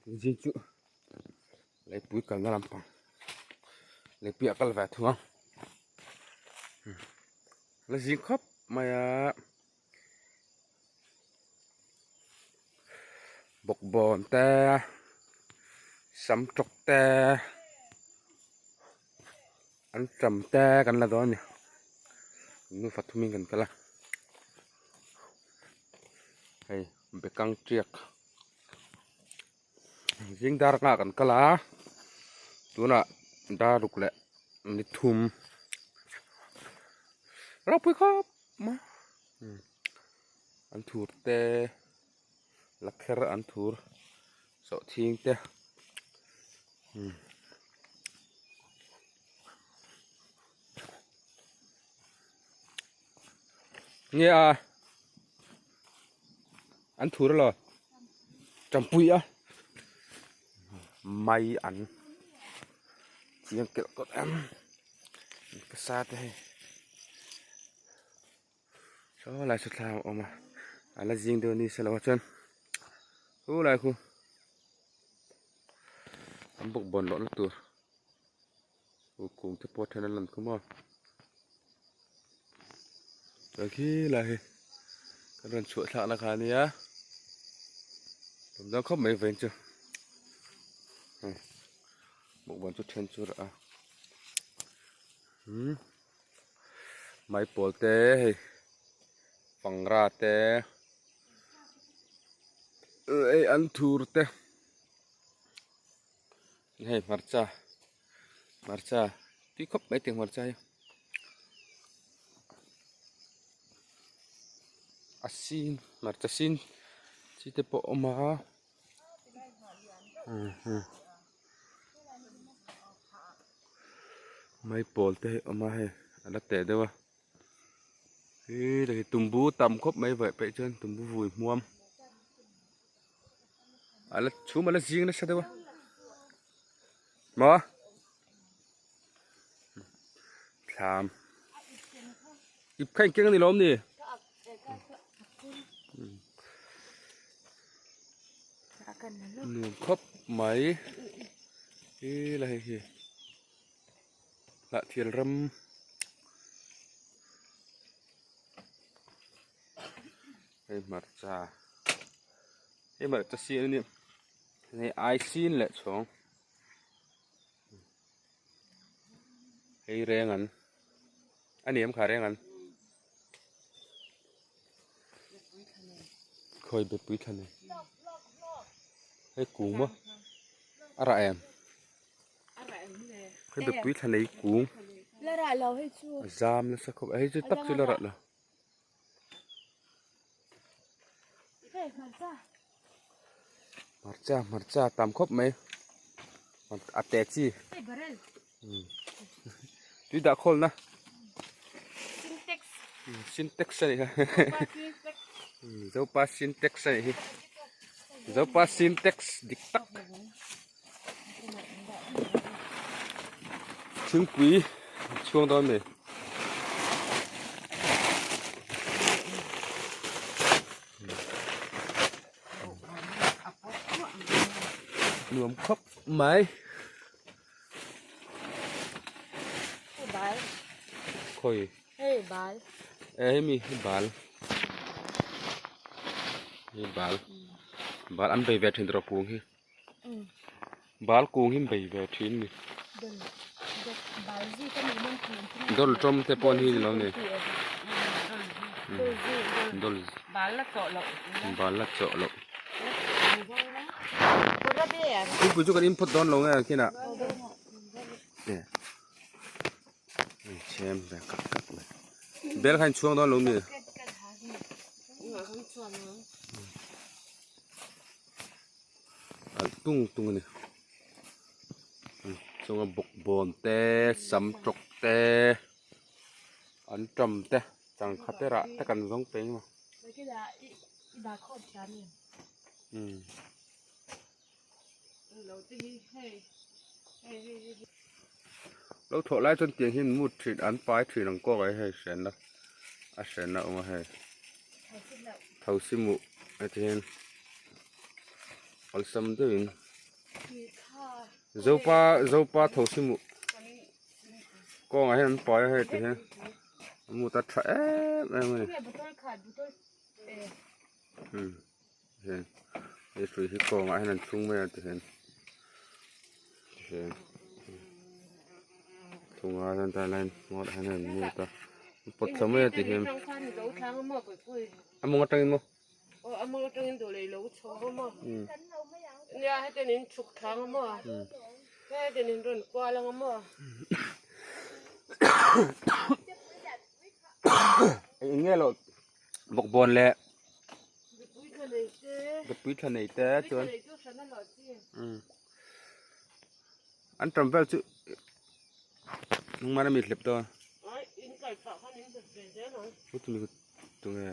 Zing chu leipui kalna lampang leipui ah kal ve thung ang la zing khawp mai a bawkbawn te sam tawk te an tam te kan la dawn a ni nufa thumin kan kal a hei bekang tiak. Zing dar nghah kan kal a tunah dar ruk leh ni thum ropui khawp mai an thur te lakher an thur sawhthing te nge a. An thur alo tampui a mai an chiang kelh kawt em ka sa te hei saw lai saw thlang a awm a a la zing deuh a ni silo a chuan chu lai khu an bawkbawn loh na tur kung te pawh a then an lan khum a chuan khi lai hi kan rawn chhuah thlak na kha ania tum dang khawp mai vawiin chu hei bawkbawn chu then chu rah a umm maipawl te hei pangra te hei an thur te. Hei hmarcha hmarcha tui khawp mai tih hmarcha hi a sin hmarcha sin chi te pawh a awm a maipawl te hi a awm a hei a la teh deuh a hee tumbu tam khawp mai vaih peih chuan tumbu vui hmuam. A la chhum a la zing nasa deuh a maw thlam ip kha engkeng a ni lawm ni nuam khawp mai he la hei hi hnahthel ram hei hmarcha. Hei hmarcha siam a nia hei ai sin leh chhawng hei reng an a ni em kha reng an khawi be pui thla nei hei kung maw a rah em hei be pui thla nei kung a zam nasa khawp a hei chu tak chu la rah lo. Hmarcha hmarcha tam khawp mai a te chi tui dah khawl na sintex a nih kha zopa sintex a nih hi zopa sintex dik tak thingpui chhuang dawn a ni. Nuam khawp mai. Khawi. Hei bal. E hemi hi bal. Hei bal. Bal an bei ve thin tawh kung hi. Bal kung hi an bei ve thin ni. Dol tawm te pawh hi ni lo ni. Dol. Bal la chawh loh. Bal la chawh loh. Thingpui chu kan in phawt dawn lo nge kinah. Chhem ve kak kak mai. Bel kha in chhuang dawn lo mi? Alh tung tung a ni. Chunga bawkbawn te, sam tawk te, an tam te, changkha te rah te kan zawng peng a. Umm. Lo thawh lai chuan tiang hian mut thin an pai thin ang kawk ai hei hrenna a hrenna a awm a hei thosi muh heti hian awlsam deuhin. Zopa Zopa tho si mu kawngah hian an pai a hei ti hian a mut a tha em em a ni umm heng he hrui hi kawngah hian an chhung mai a ti hian ti hian chhungah hian tah hian hmuar hian an mut a an pawt thla mai a ti hian a mawng atangin maw. Aw a mawng atangin dawh lei lo chho a maw nia hetiang in chhuk thlang a maw hetiang in rawn kual ang a maw. Eng nge loh bawkbawn leh Bepui tha nei te chuan an tam vel chu nungmana mi hlep dawn. Tunge.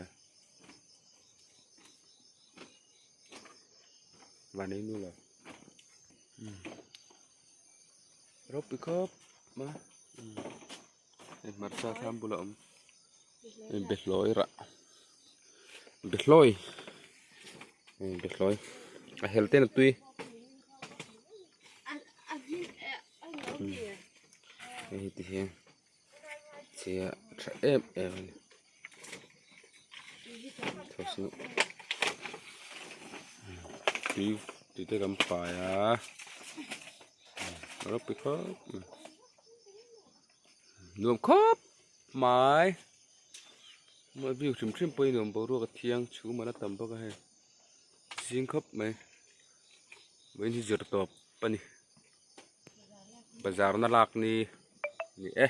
Van ei nu lo. Ropui khawp mai. Hei hmarcha thlam bulah a awm. Hei behlawi rah. Behlawi. Hei behlawi. A hel ten a tui. Hei hi ti hian. Chhia tha em em a ni tui tui te kan pai a a ropui khawp mai nuam khawp mai a view hrim hrim pawh hi nuam boruak a thiang chhum a la tam bawk a hei zing khawp mai vawiin hi zir tawp a ni bazar na lak ni a ni e.